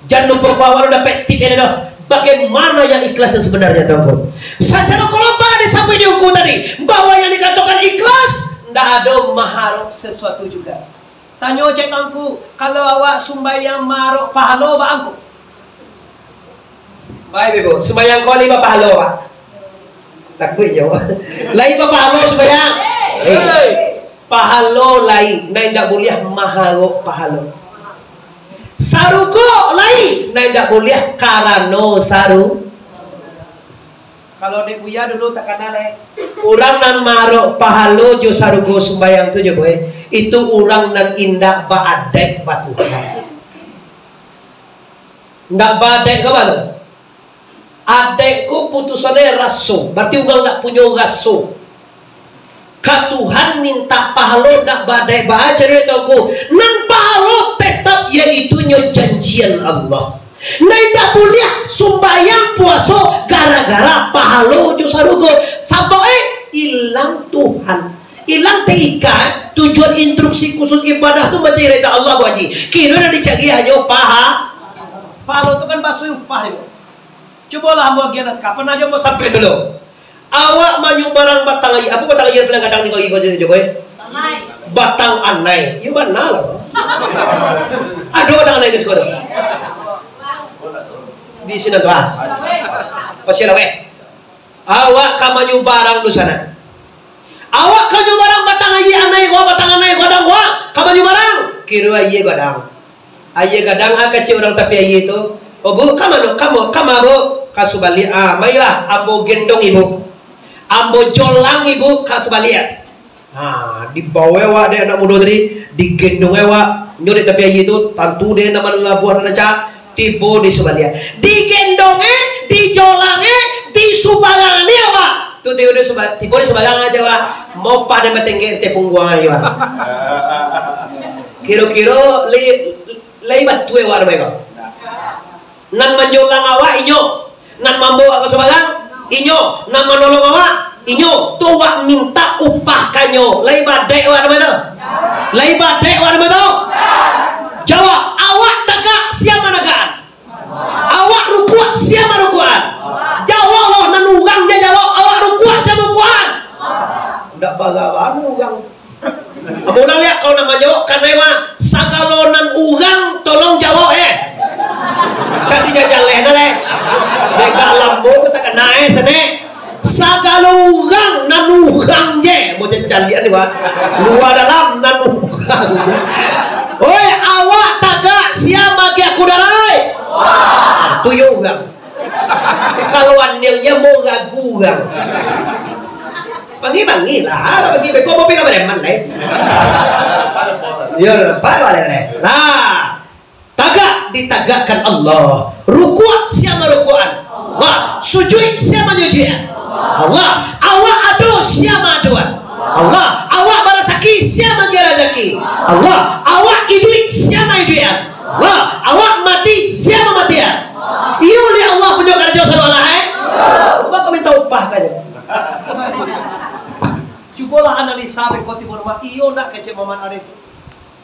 Jan lupo bawa lo dapek tip ini doh. Bagaimana yang ikhlas yang sebenarnya, Tuanku? Sacaro kolomba disampaikan di ungku tadi, bahwa yang dikatakan ikhlas, ndak ado maharok sesuatu juga. Tanyo cek Tuanku, kalau awak sumbayang maharok pahalo, ba Tuanku? Baik, Ibu. Sumbayang ko lai bapahalo, Pak? Takuik jawab. Lai bapahalo sumbayang? Eh. Pahalo lai, nan indak buliah maharok pahalo. Sarugo lai, nan indak buliah karano saru-, kalau dek Buya dulu takana lai. Urang nan maharok pahalo jo sarugo sumbayang tu jo, boy, itu urang nan indak baadaik batuhan. Indak baadaik ka ba tu? Adaik ko putusannyo raso, barati urang ndak punyo raso. Ka Tuhan mintak pahalo ndak baadaik baa caro itu, Tuanku. Nan pahalo tetap, yaitunyo janjian Allah. Nan indak buliah sumbayang puaso gara-gara pahalo jo sarugo. Sabab, eh, ilang Tuhan. Ilang terikat, tujuan instruksi khusus ibadah tu mancari ridha Allah, Bu Haji. Kiro nan dicari hanyo paha-, pahalo tu kan baso upah, Ibu. Cubolah ambo agiah naskah, pernah jo ambo sampai dulu. Awak manyubarang batang aia, apo batang aia paling gadang di ko, iko, Jokowi? Batang anai. Iyo bana lah ko. Ado batang anai di siko tu? Di siko tu, ah. Pasir Laweh. Awak ka manyubarang di sana. Awak ka nyubarang batang aia anai ko, batang anai gadang ko, ka manyubarang. Kiro aia gadang. Aia gadang, ah, kecek urang tapi aia tu. "Oh, Bu, ka mano? Ka ma, ka ma, Bu?" "Ka Subaliak." "Ah, mailah, ambo gendong Ibu. Ambo jolang Ibu ka Subaliak." Ha, dibawa awak dek anak mudo tadi, digendong awak, nyo dek tapi aia tu, tantu dek nan labuah nan rancak, tibo di Subaliak. Digendong e, dijolang e, disubarang ni awak. Tu tibo di Suba-, tibo di Subarang aja, Pak. Mopah dan batenggek teh pungguang aja, Pak. Kiro-kiro lai, lai batua awak namo ko? Nan manjolang awak inyo, nan mambawa awak ka Subarang inyo, nan manolong awak inyo. Tu awak mintak upah ka inyo. Lai baadaik awak namo tu? Lai baadaik awak namo tu? Jawab, awak tagak, sia managakan? Awak rukuak, sia marukuakan? Jawab lo, nan urang je jawab, awak rukuak, sia marukuakan? Ndak baraban urang. Amun urang liak, kalau nak manjawab, kanai mah, sagalo nan urang, tolong jawab, eh. Kan dijajaleh dah, leh. Dek lambo ko takana, eh, sanak. Sagalo urang, nan urang je. Mau caliak ni, Wan. Lua dalam, nan urang je. Oi, awak tagak, sia magiah kudarai? Wah, tu yo urang. Kalau aniang je mau ragu urang. Panggil-panggil lah, panggil beko, mau pergi ka Bremen, leh. Yo, nampak, leh, leh. Lah. Tagak ditagakkan Allah. Rukuak sia marukuakan? Allah. Sujuik sia manyujuikan? Allah. Awak ado sia maadoan? Allah. Awak barasaki sia maagiah rasaki? Allah. Awak iduik sia maiduikan? Allah. Awak mati sia mamatian? Iyo dek Allah punyo karajo, sadoalah, eh. Mako minta upah kajo. Cubolah analisa beko tibo rumah, iyo ndak kecek Muhammad Arif?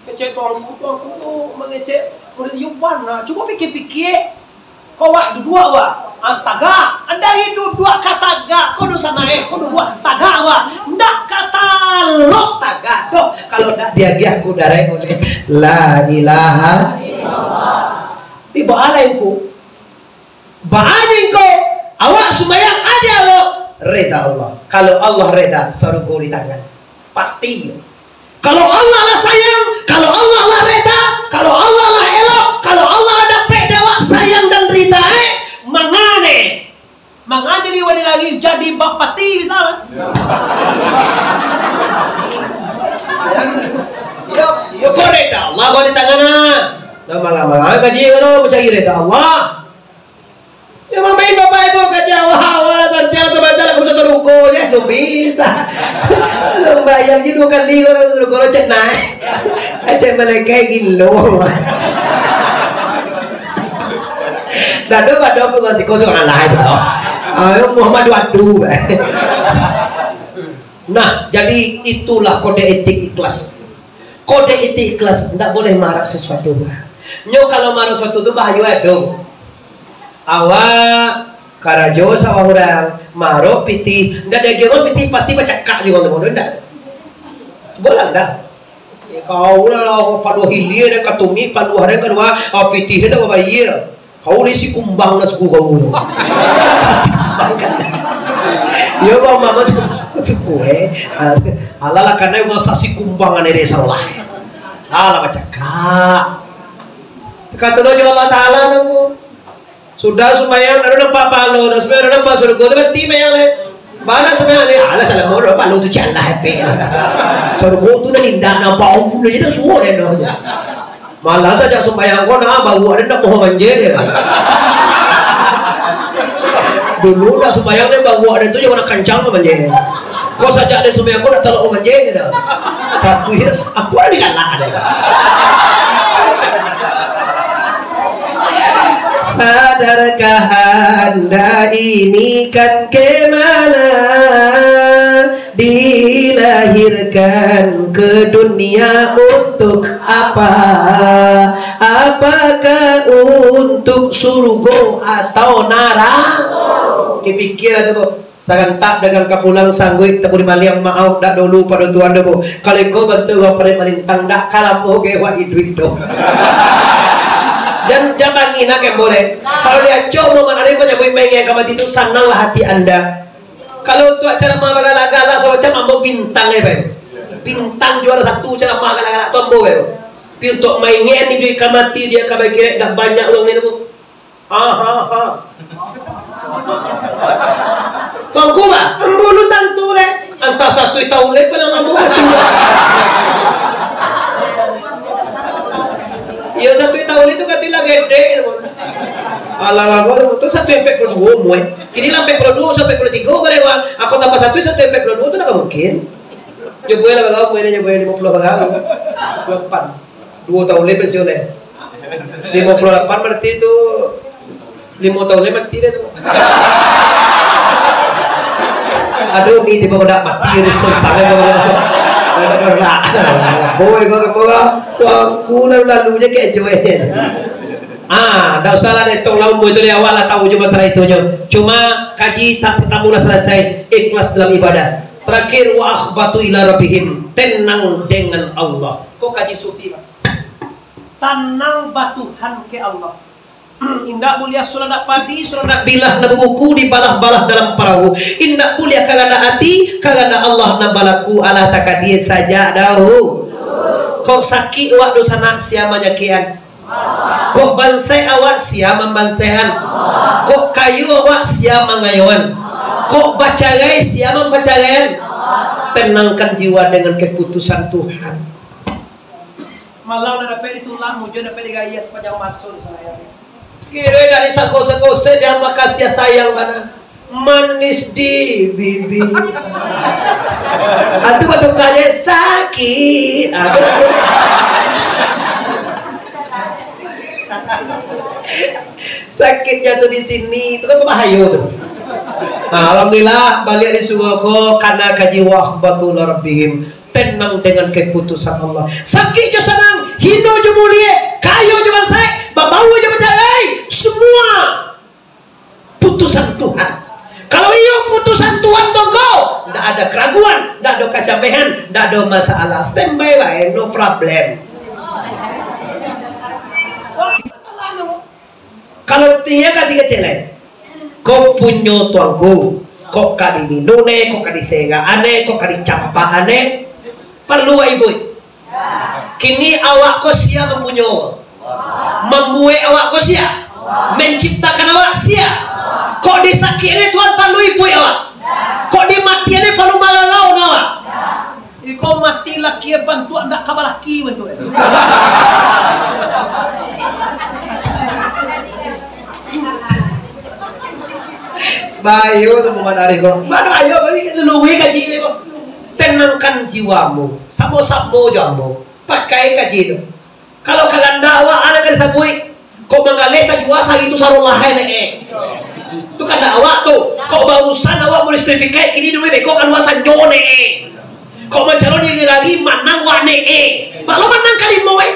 Kecek tuanku, tuanku tu mangecek murid Yuban lah. Cubo pikia-pikia. Kau wak duduak wak. Ah, tagak. Andai duduak ka tagak. Kau dosa naik. Kau duduak tagak wak. Ndak ka talok tagak doh. Kalau ndak diagiah kudarai oleh La ilaha illallah. Di baalai ku. Baa nyo ko, awak sumbayang ado awak reda Allah. Kalau Allah reda, sarugo di tangan. Pasti. Kalau Allah lah sayang, kalau Allah lah reda, kalau Allah lah elok, kalau Allah lah dapek dek awak sayang dan rida, eh, mangane? Manga jadi wali nagari, jadi bapati bisa, kan? Yo, yo, kok reda Allah kok di tangan, ah. Dah marah-marah kaji, kalau mencari reda Allah. Yo, mamain bapak ibu kaji Allah, Allah lah santiang tu baca lah, kamu satu ruko je, tu bisa. Sembahyang je dua kali, kalau satu ruko, cek naik. Cek malaikat gilo. Dah tu, dah tu, aku kasih kosong alah itu. Ayo, Muhammad wadu. Nah, jadi itulah kode etik ikhlas. Kode etik ikhlas, ndak boleh marap sesuatu, bah. Nyo kalau marap sesuatu tu bahayo ado. Awak karajo sawah urang, marok pitih, ndak diagiah urang pitih, pasti bacakak juo urang tu, ndak. Bolah ndak? Ya, kau lah, lah, paluah hilia dan katumi, paluah dan kalua, ah, pitih dan babayia. Kau ni si kumbang lah suku kau tu. Si kumbang kan. Yo, kau mama suku, suku, eh. Alah lah, karena urang sa si kumbang ane desa lah. Alah, bacakak. Kato doh jo Allah Ta'ala tu. Sudah sumbayang, ado nampak palo, dah sumbayang, ado nampak surgo, tu berhenti sumbayang lai. Bana sumbayang lai, alah, salah bodoh, palo tu jalan, hepek lah. Surgo tu nan indak nampak, umum je dah suruh dah, dah je. Malah sajak sumbayang ko, nah, bawak dia ndak mau manjel je lah. Dulu dah sumbayang dia, bawak dia tu jangan kancang manjel. Ko sajak dia sumbayang ko, ndak talok manjel je dah. Satu hira, apa yang digalak ada? Sadarkah anda ini kan ke mana? Dilahirkan ke dunia untuk apa? Apakah untuk surga atau neraka? Kipikir tu, Bu. Sagantak dagang ka pulang, sangguik taburi maliang, maaf dak dulu pado tuan tu, Bu. Kalau iko bantuak urang parit malintang, dak ka lamo ge wak iduik tu. Jan, jan bangih nak kembo deh. Kalau diacok Muhammad Arif manyabuik maingek ka mati tu, sananglah hati anda. Kalau untuak ceramah bagalak-galak samacam ambo bintang, eh, Pak. Bintang juara satu ceramah galak-galak tu ambo, Pak. Tapi untuak maingek ni duit ka mati, dia ka bakirek, dah banyak urang ni, Bu. Ha, ha, ha. Tuanku, Pak, ambo lu tantu, leh. Antah satu tahun, leh, pernah ambo mati. Iyo, satu tahun itu katilah gede, gitu. Alah, alah, tu satu ampek puluah duo umur, eh. Kini lah ampek puluah duo, sampai puluah tigo, bareh, wah. Aku tambah satu, satu ampek puluah duo tu ndak mungkin. Nyo buai lah bagau, buai nyo buai limo puluah bagau. Puluah lapan. Duo tahun lai pensiun lai. Limo puluah lapan berarti tu limo tahun lai mati deh tu. Aduh, ni tibo ko ndak mati, ni susah lai ko. Boy ko, ko, ko. Tuanku lalu-lalu je kek joe je. Ah, ndak usah lah dietong lah umur itu, di awal lah tahu jo masalah itu jo. Cuma kaji tak pertama lah selesai, ikhlas dalam ibadah. Terakhir, wa akhbatu ila rabbihim, tenang dengan Allah. Ko kaji sufi, Pak. Tanang batuhan ke Allah. Indak buliah sudah ndak padi, sudah ndak bilah, ndak bubuku, dibalah-balah dalam parahu. Indak buliah karano ati, karano Allah nan balaku, alah takadia sajak dahulu. Kok sakik awak dunsanak, sia manyakikan? Kok bansaik awak, sia mambansaikan? Kok kayo awak, sia mangayoan? Kok bacarai, sia mampacaraian? Tenangkan jiwa dengan keputusan Tuhan. Malang nan dapek ditulak, mujua dapek digayia sapanjang maso di sana, ya. Kiro dari sangko-sangko se, dia makasih sayang bana. Manis di bibir. Atu batuka je sakit. Atu. Sakitnya tu di sini, itu kan bahayo tu. Nah, alhamdulillah, baliak di surau ko, kana kaji wa akhbatu ila rabbihim. Tenang dengan keputusan Allah. Sakik jo sanang, hino jo mulie, kayo jo bansaik, babaua jo bacarai, semua putusan Tuhan. Kalau iyo putusan Tuhan tu ko, ndak ada keraguan, ndak ada kacamehan, ndak ada masalah. Standby bae, no problem. Kalau tinya ka tiga celek, ko punyo tuangku, kok ka diminum ne, kok ka diserak ane, kok ka dicampak ane, perlu wak ibuik. Ini awak ko sia mampunyo? Mambuek awak ko sia? Manciptakan awak sia? Kok disakikan Tuhan palu ipuik awak? Kok dimatian palu malalau awak? Iko mati laki bantuak ndak ka balaki bantuak. Bayo tu Muhammad Arif ko. Mano ayo bagi kita luwe kaji ko. Tenangkan jiwamu. Samo-samo jo ambo. Pakai kaji tu. Kalau kahandak awak, ado ka disabuik. Kok manggaleh tajua sari tu sarolah ai, Nek, eh. Tu kahandak awak tu. Kok barusan awak mulai sertifikat, kini duit beko kalua sanjo, Nek, eh. Kok mancalon di lari manang wak, Nek, eh. Mak lo manang kalimo, eh.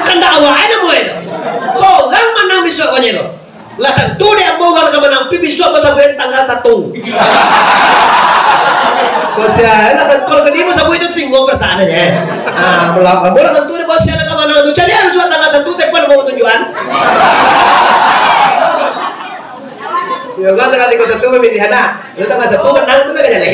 Kahandak awak ai namo ai tu. Sorang manang bisuak ko nyo ko. Lah tantu dek ambo urang nan ka manang, pi bisuak basabuik tanggal satu. Kok sia, lah tantu, kalau kini basabuik tu singguang perasaan aja. Nah, ambo lah tantu dek bos sia nan ka manang tu. Cari bisuak tanggal satu, telepon ambo tunjuakan. Yo kan, tanggal tigo satu pemilihan lah. Yo tanggal satu menang tu lah, jaleh.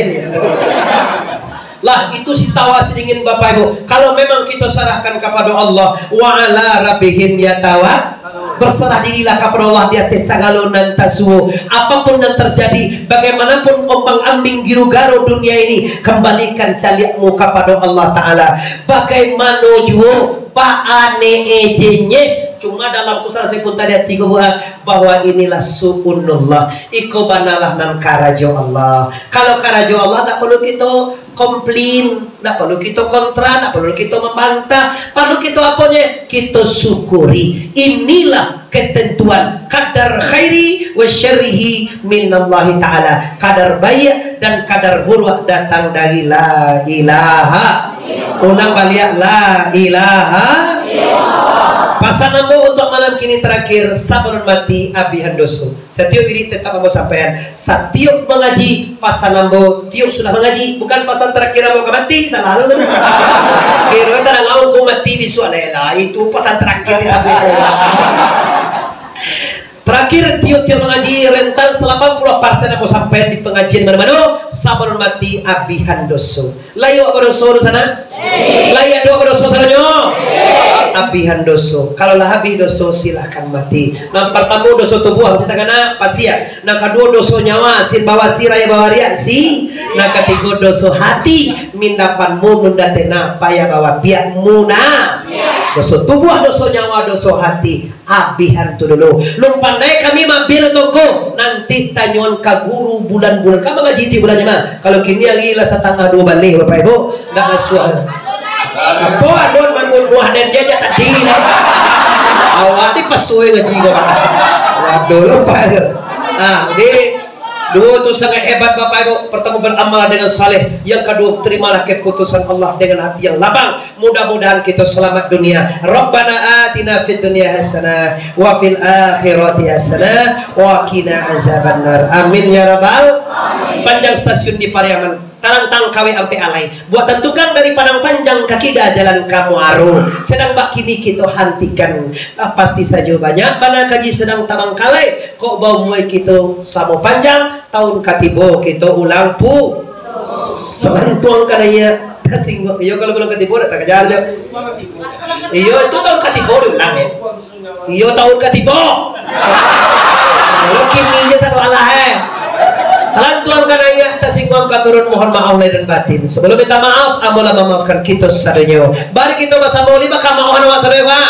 Lah, itu si tawa si dingin, Bapak Ibu. Kalau memang kita serahkan kepada Allah, wa ala rabbihim yatawa-, berserah dirilah kepada Allah di atas sagalo nan tasuo. Apapun yang terjadi, bagaimanapun ombang-ambing giru-garu dunia ini, kembalikan caliakmu kepada Allah Ta'ala. Bagaimana juo, baa ne ejenye, cuma dalam kusalah seputar dia tiga buah, bahwa inilah su'unullah. Iko banalah nan karajo Allah. Kalau karajo Allah, ndak perlu kita komplain, ndak perlu kita kontra, ndak perlu kita membantah. Perlu kita aponye? Kita syukuri. Inilah ketentuan kadar khairi wa syarrihi minallahi ta'ala. Kadar baik dan kadar buruk datang dari la ilaha. Ulang baliak, la ilaha. Pasan ambo untuk malam kini terakhir, sabalun mati abihan doso. Satiok wirid tetap ambo sampaian. Satiok mangaji, pasan ambo, tiok sudah mangaji, bukan pasan terakhir ambo ka mati, salah lo tadi. Kiro tadanga ko mati bisuak lai lah, itu pasan terakhir disabuik lai lah. Terakhir, tiok-tiok mangaji rentang salapan puluah persen ambo sampaian di pangajian mano-mano, sabalun mati abihan doso. Lai awak badoso di sana? Lai ado badoso sadonyo? Abihan doso. Kalau lah abih doso, silahkan mati. Nan partamo doso tubuah, masih tangana, pasiak. Nan kaduo doso nyawa, sin bawasir, raya bawariak, si. Nan katigo doso hati, mindapan munun datena, payah bawapiak, muna. Doso tubuah, doso nyawa, doso hati. Abihan tu dulu. Lun pandai kami maambiak tongko, nanti tanyoan ka guru bulan-bulan. Kan mangaji tiok bulan mah. Kalau kini ari lah satangah duo baleh, Bapak Ibu, ndak masuak. Apo alun mangunuah den je tadi lah. Awak ni pasuai ngaji ko, Pak. Waduh, lupa je. Ah, jadi, duo tu sangat hebat, Bapak Ibu. Pertama, beramal dengan saleh. Yang kedua, terimalah keputusan Allah dengan hati yang lapang. Mudah-mudahan kita selamat dunia. Rabbana atina fid dunya hasanah wa fil akhirati hasanah wa qina azabannar. Amin ya rabbal. Panjang stasiun di Pariaman, tarantang kawek ampek alai. Buatan tukang dari Padang Panjang ka kida jalan ka Muaro. Sedang bak kini kita hantikan. Ah, pasti sajo banyak bana kaji sedang tabangkalai. Kok baumua kita samo panjang, tahun katibo kita ulang pu-, salantuang ka naiak, tasingguang. Iyo, kalau bulan katibo dak takajar je. Iyo, itu tahun katibo diulang, ya. Iyo, tahun katibo. Kalau kini je satu alah, eh. Salantuang ka naiak, tasingguang ka turun, mohon maaf lahir dan batin. Sebelum minta maaf, ambo lah mamaafkan kita sadonyo. Mari kita basamo lima ka maafan awak sadonyo, Pak.